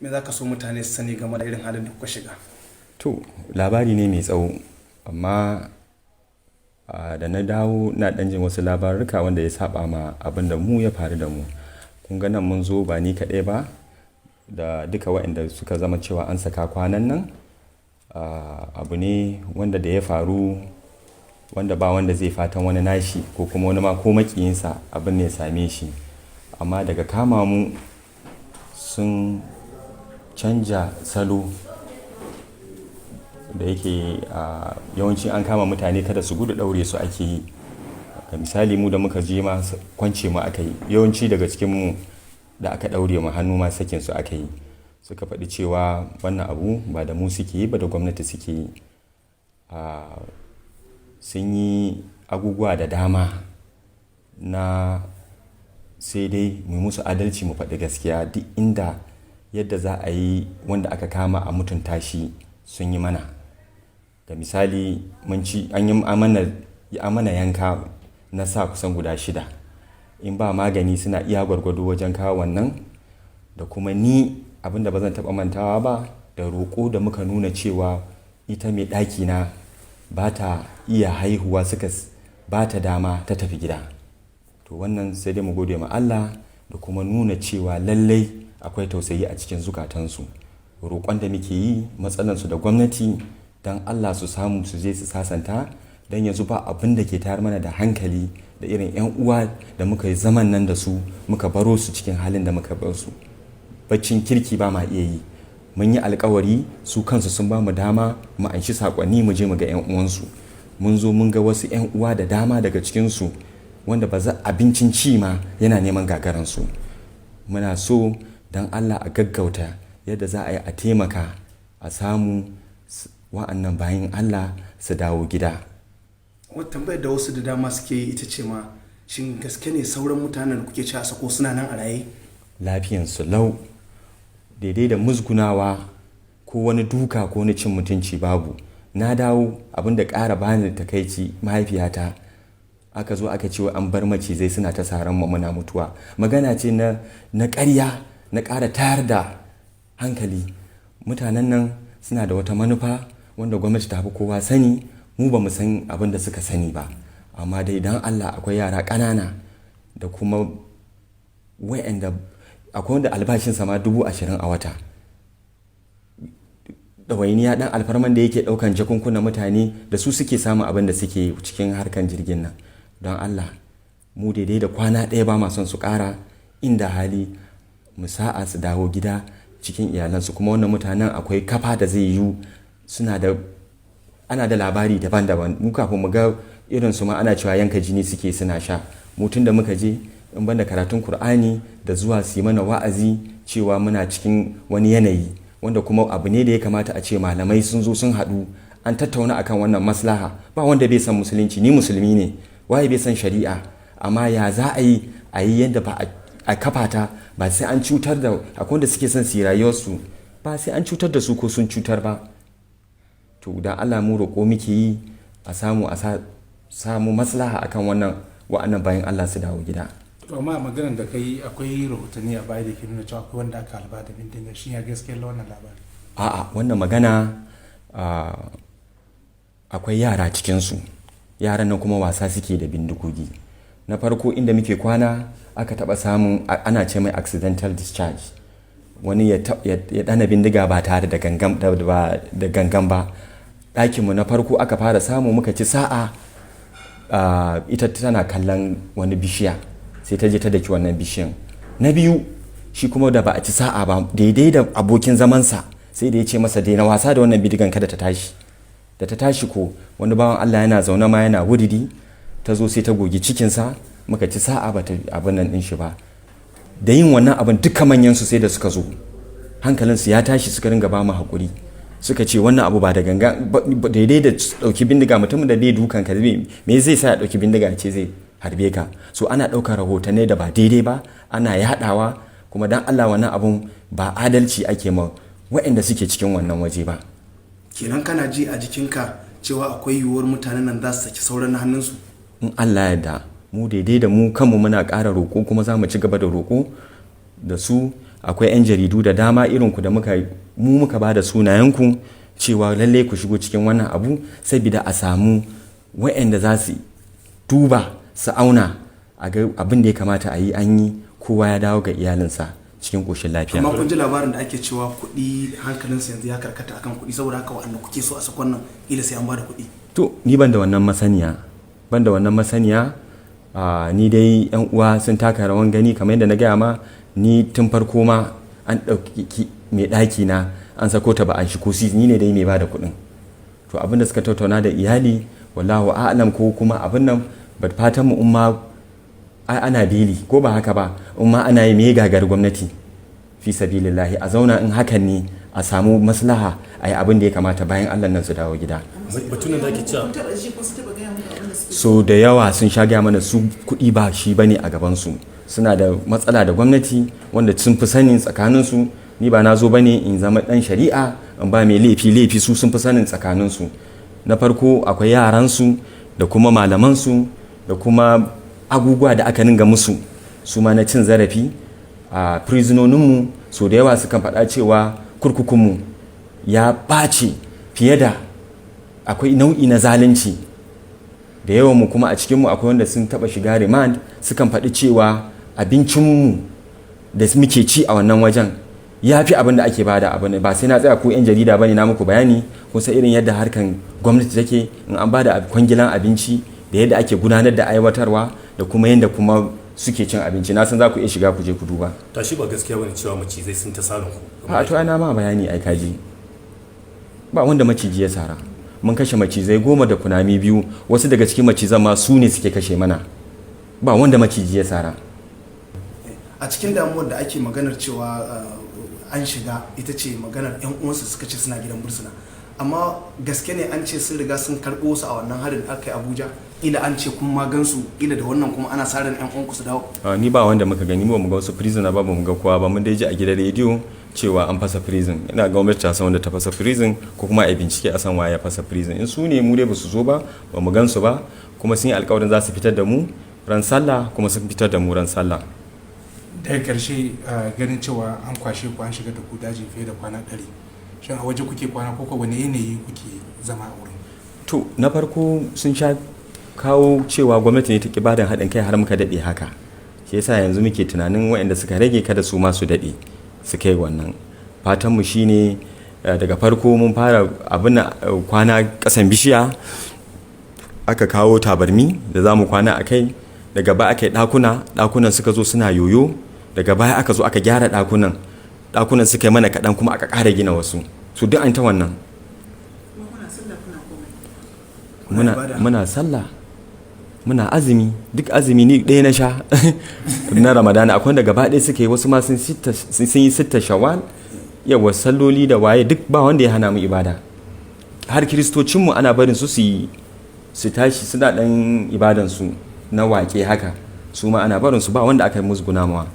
Me za ka so mutane su sani game da irin halin da kuka shiga? To, labari ne mai tsawo, amma da na dawo na ɗan jin wasu labarurruka wanda ya saba ma abin da mu ya faru da mu. Kun ga nan mun zo ba ni kaɗai ba, da duka waɗanda suka zama cewa an saka kwanan nan. Abu ne wanda da ya faru, wanda ba wanda zai fatan wani nashi ko kuma wani ma ko maƙiyinsa abin ne ya same shi. Amma daga kama mu sun canja salo da yake yawanci an kama mutane kada su gudu, ɗaure su ake yi. Ga misali, mu da muka je ma kwance mu aka yi. Yawanci daga cikin mu da aka ɗaure mu hannu ma sakin su aka yi. Suka faɗi cewa wannan abu ba da mu suke yi ba, da gwamnati suke yi. Sun yi abubuwa da dama na sai dai mu musu adalci, mu faɗi gaskiya. Duk inda yadda za a yi wanda aka kama a mutunta shi, sun yi mana. Ga misali, mun ci an yi mana yanka na sa kusan guda 6. In ba magani, suna iya gwargwado wajen kawo wannan. Da kuma ni abin da ba zan taɓa mantawa ba, da roƙo da muka nuna cewa ita mai ɗakina ba ta iya haihuwa, suka ba ta dama ta tafi gida. To, wannan sai dai mu gode ma Allah da kuma nuna cewa lallai akwai tausayi a cikin zukatansu. Roƙon da muke yi, matsalansu da gwamnati, don Allah su samu su je su sasanta, don yanzu ba abin da ke tayar mana da hankali da irin 'yan uwa da muka yi zaman nan da su, muka baro su cikin halin da muka bar su. Baccin kirki ba ma iya yi. Mun yi alkawari, su kansu sun ba mu dama mu anshi saƙonni mu je mu ga 'yan uwansu. Mun zo mun ga wasu 'yan uwa da dama daga cikinsu wanda ba za abincin ci ma yana neman gagaransu. Muna so don Allah a gaggauta yadda za a yi a taimaka a samu wa'annan bayin Allah su dawo gida. Wata tambayar da wasu da dama suke yi ita ce ma, shin gaske ne sauran mutanen da kuke ci a sako suna nan a raye? Lafiyansu lau, daidai da musgunawa ko wani duka ko wani cin mutunci babu. Na dawo, abin da ƙara bani takaici, mahaifiyata aka zo aka ce an bar macizai suna ta saran mu muna mutuwa. Magana ce na ƙarya, na ƙara tayar da hankali. Mutanen nan suna da wata manufa wanda gwamnati ta fi kowa sani. Mu ba mu san abin da suka sani ba, amma dai don Allah akwai yara ƙanana da kuma wa'anda akwai wanda albashinsa ma 20,000 a wata. Ɗawainiya ɗan alfarman da yake ɗaukan jakunkunan mutane da su suke samun abin da suke cikin harkan jirgin nan. Don Allah, mu daidai da kwana ɗaya ba ma son su ƙara. Inda hali mu sa'a su dawo gida cikin iyalansu. Kuma wannan mutanen akwai kafa da zai yiwu suna da, ana da labari daban-daban. Mu kafin mu ga irin su ma ana cewa yanka jini suke suna sha. Mu tun da muka je, in banda karatun Kur'ani da zuwa su yi mana wa'azi cewa muna cikin wani yanayi, wanda kuma abu ne da ya kamata a ce malamai sun zo sun haɗu an tattauna akan wannan maslaha. Ba wanda bai san musulunci, ni musulmi ne, waye bai san shari'a? Amma ya za a yi a yi yadda ba a kafa ta ba sai an cutar da akwai wanda suke son su yi rayuwarsu, ba sai an cutar da su ko sun cutar ba. To, dan Allah mu roƙo muke yi a samu a samu maslaha akan wannan, wa'annan bayan Allah su dawo gida. To, amma maganar da kai, akwai rahotanni a baya da ke nuna cewa akwai wanda aka halba da bindiga. Shi ya gaskiyar wannan labari? A'a, wannan magana, akwai yara cikinsu. Yaran nan kuma wasa suke da bindigogi. Na farko, inda muke kwana aka taɓa samun, ana ce mai accidental discharge, wani ya ɗana bindiga ba tare da gangan ba. Ɗakinmu na farko aka fara samu, muka ci sa'a, ita tana kallon wani bishiya sai ta je ta daki wannan bishiyan. Na biyu shi kuma da ba a ci sa'a ba, daidai da abokin zamansa sai da ya ce masa daina wasa da wannan bindigan kada ta tashi. Da ta tashi ko, wani bawan Allah yana zaune ma yana wuridi, ta zo sai ta gogi cikinsa. Muka ci sa'a ba ta abin nan ɗin shi ba. Da yin wannan abin, duka manyan su sai da suka zo, hankalinsu ya tashi, suka ringa ba mu haƙuri, suka ce wannan abu ba da ganga daidai da ɗauki bindiga, mutumin da bai dukan ka, me zai sa ya ɗauki bindiga ce zai harbe ka? So ana ɗaukar rahotanni da ba daidai ba ana yaɗawa. Kuma dan Allah, wannan abun ba adalci ake ma waɗanda suke cikin wannan waje ba. Kenan kana ji a jikinka cewa akwai yiwuwar mutanen nan za su saki sauran na hannunsu? In Allah yarda, mu daidai da mu kanmu muna ƙara roƙo, kuma za mu ci gaba da roƙo da su. Akwai 'yan jaridu da dama irin ku da muka ba da sunayenku cewa lallai ku shigo cikin wannan abu, saboda a samu waɗanda za su duba su auna a ga abin da ya kamata a yi an yi, kowa ya dawo ga iyalinsa cikin ƙoshin lafiya. Amma kun ji labarin da ake cewa kuɗi, hankalinsu yanzu ya karkata akan kuɗi, saboda haka waɗanda kuke so a sakon nan ila sai an ba da kuɗi. To, ni ban da wannan masaniya, ban da wannan masaniya. Ni dai yan uwa sun taka rawan gani kamar yadda na gaya ma, ni tun farko ma an ɗauki mai ɗaki na an sako ta ba an shi ko ni ne dai mai bada kuɗin. To, abin da suka tattauna da iyali wallahu a'lam, ko kuma abin nan ba fatan mu umma ai ana beli ko ba haka ba, umma ana yi me gagar gwamnati fi sabilillahi, a zauna in hakan ne a samu maslaha a yi abin da ya kamata bayan Allah nan su dawo gida. Batun da ake cewa So da yawa sun sha gaya mana su kuɗi ba shi bane a gabansu, suna da matsala da gwamnati wanda sun fi sanin tsakaninsu. Ni ba na zo bane in zama ɗan shari'a in ba mai laifi laifi, su sun fi sanin tsakaninsu. Na farko akwai yaransu da kuma malamansu da kuma abubuwa da aka ninga musu su ma na cin zarafi a prisononinmu. So da yawa sukan faɗa cewa kurkukunmu ya ɓace fiye da akwai nau'i na zalunci da yawanmu. Kuma a cikinmu akwai wanda sun taɓa shiga remand, sukan faɗi cewa abincinmu da muke ci a wannan wajen ya fi abin da ake bada. Abin ba sai na tsaya ko 'yan jarida bane na muku bayani, kun san irin yadda harkan gwamnati take in an bada kwangilan abinci da yadda ake gudanar da aiwatarwa da kuma yadda kuma suke cin abinci. Na san za ku iya shiga ku je ku duba. Tashi ba gaskiya bane cewa macizai sun ta sarin ku? A to, ana ma bayani ai kaji, ba wanda maciji ya sara. Mun kashe macizai 10 da kunami 2, wasu daga cikin macizan ma su ne suke kashe mana. Ba wanda maciji ya sara. A cikin damuwar da ake maganar cewa an shiga ita ce maganar yan uwansu suka ce suna gidan bursuna, amma gaske ne an ce sun riga sun karɓo su a wannan harin da aka yi Abuja? Ila an ce kun ma gansu, ila da wannan kuma ana sa ran yan uwanku su dawo. Ni ba wanda muka gani, ba mu ga wasu prisoner ba, ba mu ga kowa ba. Mun dai ji a gidan rediyo cewa an fasa prison. Ina gwamnati ta san wanda ta fasa prison, ko kuma a bincike a san waye ya fasa prison. In su ne, mu dai ba su zo ba, ba mu gan su ba. Kuma sun yi alkawarin za su fitar da mu ran sallah, kuma sun fitar da mu ran sallah. Daga karshe, ganin cewa an kwashe ku an shiga da ku daji fiye da kwana 100, shin a waje kuke kwana ko wani yanayi kuke zama a wurin? To, na farko sun sha kawo cewa gwamnati ne ta ki bada haɗin kai har muka daɗe haka. Shi yasa yanzu muke tunanin waɗanda suka rage kada su ma su daɗe su kai wannan. Fatanmu shine, daga farko mun fara abin kwana ƙasan bishiya, aka kawo tabarmi da za mu kwana a kai. Daga baya aka yi ɗakuna, ɗakunan suka zo suna yoyo. Daga baya aka zo aka gyara ɗakunan, ɗakunan suka yi mana kaɗan, kuma aka ƙara gina wasu. Su duk an ta wannan. Muna sallah, muna azumi, duk azumi ni ɗaya na sha na Ramadana. Akwai wanda gaba ɗaya suka yi, wasu ma sun yi sitta Shawwal, yawa salloli da waye duk ba wanda ya hana mu ibada. Har kiristocinmu ana barin su su yi, su tashi suna ɗan ibadansu na waƙe haka, su ma ana barin su, ba wanda aka musguna mawa.